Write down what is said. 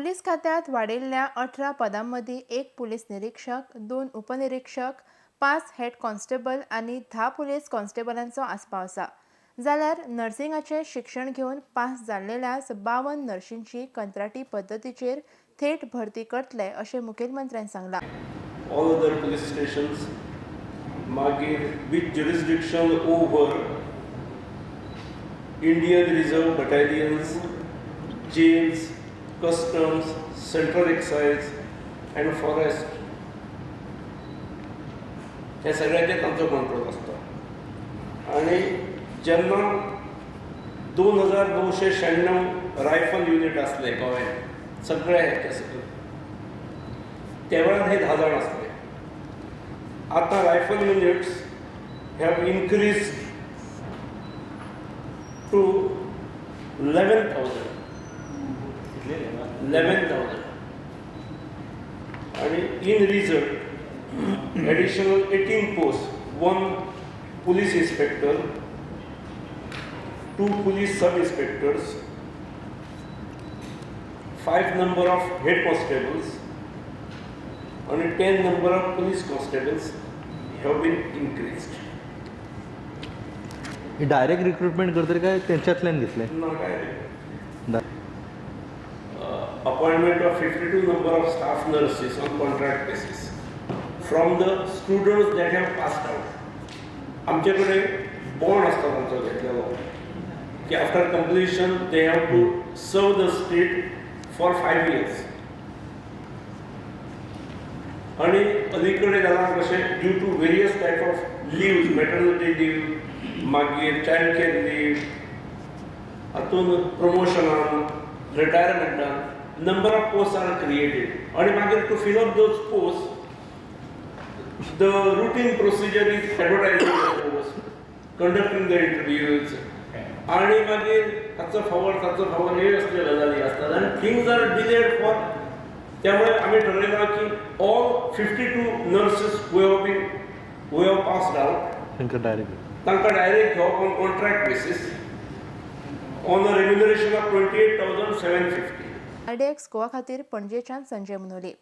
Police खात्यात वाडयल्ल्या 18 पदांमदीं 1 police निरीक्षक, 2 उपनिरीक्षक, 5 हेड कॉन्स्टेबल आनी 10 पुलीस कॉन्स्टेबलांचो आस्पाव आसा. जाल्यार नर्सिंगाचें शिक्षण घेवन पास जाल्लेल्या 52 नर्शींची कंत्राटी पद्दतीचेर थेट भरती करतले अशें मुखेलमंत्र्यान सांगलां. All other police stations मागीर with jurisdiction over Indian Reserve Battalions, jails, customs, central excise and forest हे सगळ्याचेर तांचो कंट्रोल आसता. आनी जेन्ना 2996 रायफल युनीट आसले गोव्यान सगळे हेचे सकयल, त्या वेळार हे 10 जाण आसले. आतां rifle units have increase to 11,000 11,000 आणि in result additional 18 post, 1 police inspector, 2 police sub inspectors, 5 number of head constables and 10 number of police constables have been increased. Direct recruitment करतले काय तेंच्यातल्यान घेतले? ना, direct. Appointment of 52 number of staff nurses on contract basis from the students that have passed out. आमचे कडेन bond आसता तांचो घेतलेलो की after completion they have to serve the state for 5 years. आणि अलीकडे जालां कशें due to various type of leaves, maternity leave, मागीर चायल्ड केअर लीव, हातून प्रमोशनान, रिटायरमेंटान number of post are created. आणि मागीर to fill up those post the routine procedure is advertising the post, conducting the interviews, आणि मागीर हाचो फावर ताचो फावर हे असले गजाली आसतात आनी थिंग्स are delayed for. त्यामुळे आमी ठरयलां की all 52 nurses who have been who have passed out तांकां डायरेक्ट तांकां डायरेक्ट घेवप on contract basis on a remuneration of 28,750. RDX Goa खातीर पणजेच्यान संजय मुनोली.